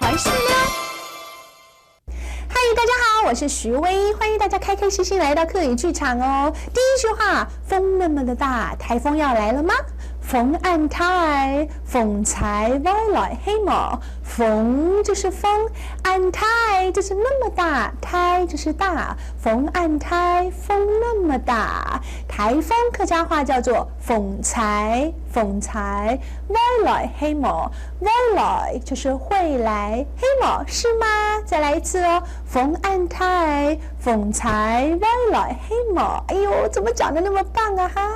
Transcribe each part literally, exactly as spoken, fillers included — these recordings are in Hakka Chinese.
开始了。嗨，大家好，我是徐薇，欢迎大家开开心心来到客语剧场哦。第一句话，风那么的大，台风要来了吗？風恁大，風颱會來係無？風就是風，恁大就是那么大，大就是大，風恁大，風那么大。台风客家话叫做風颱，風颱，會來係無？會來就是會來，係無？是嗎？再来一次哦，風恁大，風颱會來係無？哎呦，怎么讲得那么棒啊哈？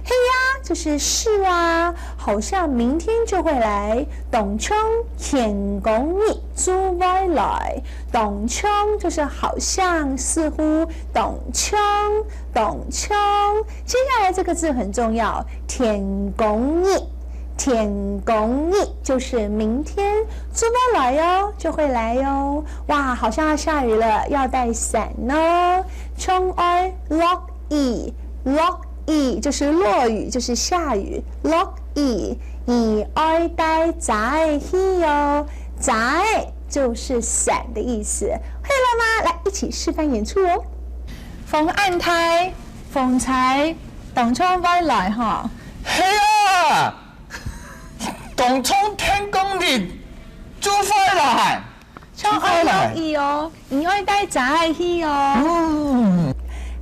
係啊，就是是啊，好像明天就会来，當像天光日就會來，當像就是好像、似乎，當像，当像。接下来这个字很重要，天光日。天光日就是明天就会来哦，就会来哦。哇，好像要下雨了，要带伞哦。像愛落雨，落雨就是落雨，就是下雨，落雨。你愛帶遮仔去哦，遮仔就是伞的意思。会了吗？来，一起示范演出哦。风恁大，风颱，当像会来哈。係啊，当像天光日就会来，就会来。落雨哦，你愛带遮仔去哦。嗯。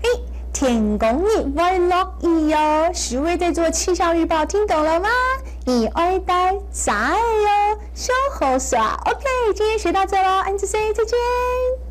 嘿，天光日会落雨哦。徐薇在做气象预报，听懂了吗？你愛带遮仔哦，笑好耍。OK，今天学到这喽，恁仔細，再见。